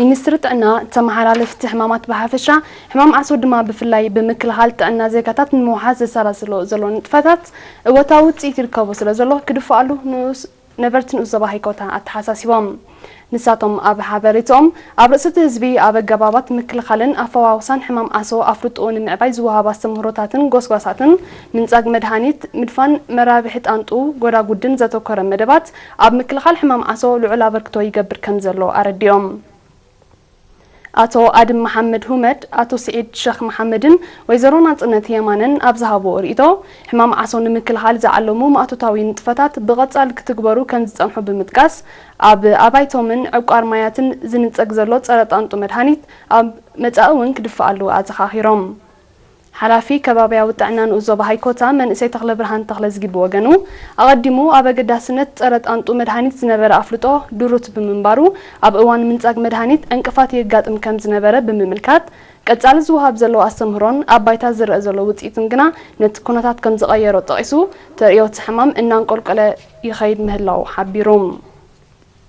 ሚኒስትሪ ጥዕና፣ ተመሓላለፍቲ ሕማማት ብሓፈሻ፣ ሕማም ዓሶ ድማ ብፍላይ ብምክልኻል ጥዕና ዜጋታት ንምውሓስ ዘሰላስሎ ዘሎ ንጥፈታት እወታዊ ውፅኢት ይርከቦ ስለ ዘሎ ክድፍኣሉ ንኡስ ነበርቲ ንኡስ ዞባ ሃይኮታ ኣተሓሳሲቦም። ንሳቶም ኣብ ሓበሬትኦም ኣብ ርእሲ እቲ ህዝቢ ኣብ ኣገባባት ምክልኻልን ኣፈዋውሳን ሕማም ዓሶ ኣፍልጦኡ ንምዕባይ ዝወሃብ ኣስተምህሮታትን ጎስጓሳትን ምንጻግ መድሃኒት ምድፋን መራብሒ ጣንጡ ጎዳጉድን ዘተኮረ መደባት ኣብ ምክልኻል ሕማም ዓሶ ልዑል ኣበርክቶ ይገብር ከም ዘሎ ኣረዲኦም። ኣቶ ኣድም መሓመድ ሁመድ፣ ኣቶ ስዒድ ሸኽ መሓመድን ወይዘሮ ናጽነት የማነን ኣብ ዝሃብዎ ርእይቶ፣ ሕማም ዓሶ ንምክልኻል ዝዓለሙ ማእቶታዊ ንጥፈታት ብቐጻሊ ክትግበሩ ከም ዝጸንሑ ብምጥቃስ፣ ኣብ ኣባይቶምን ዕቋር ማያትን ዝንጸግ ዘሎ ጸረ ጣንጡ መድሃኒት ኣብ መጻኢ እውን ክድፍኣሉ ኣዘኻኺሮም። ሓላፊ ከባብያዊ ጥዕና ንኡስ ዞባ ሃይኮታ መንእሰይ ተኽለብርሃን ተኽለዝጊ ብወገኑ፣ ኣቐዲሙ ኣብ ኣገዳስነት ጸረ ጣንጡ መድሃኒት ዝነበረ ኣፍልጦ ድሩት ብምንባሩ፣ ኣብ እዋን ምንጻግ መድሃኒት ዕንቅፋት የጋጥም ከም ዝነበረ ብምምልካት፣ ቀጻሊ ዝወሃብ ዘሎ ኣስተምህሮን ኣብ ባይታ ዝረአ ዘሎ ውጽኢትን ግና ነቲ ኩነታት ከም ዝቐየሮ ጠቒሱ፣ ተርእዮ እቲ ሕማም እናንቆልቆለ ይኸይድ ምህላው ሓቢሩ።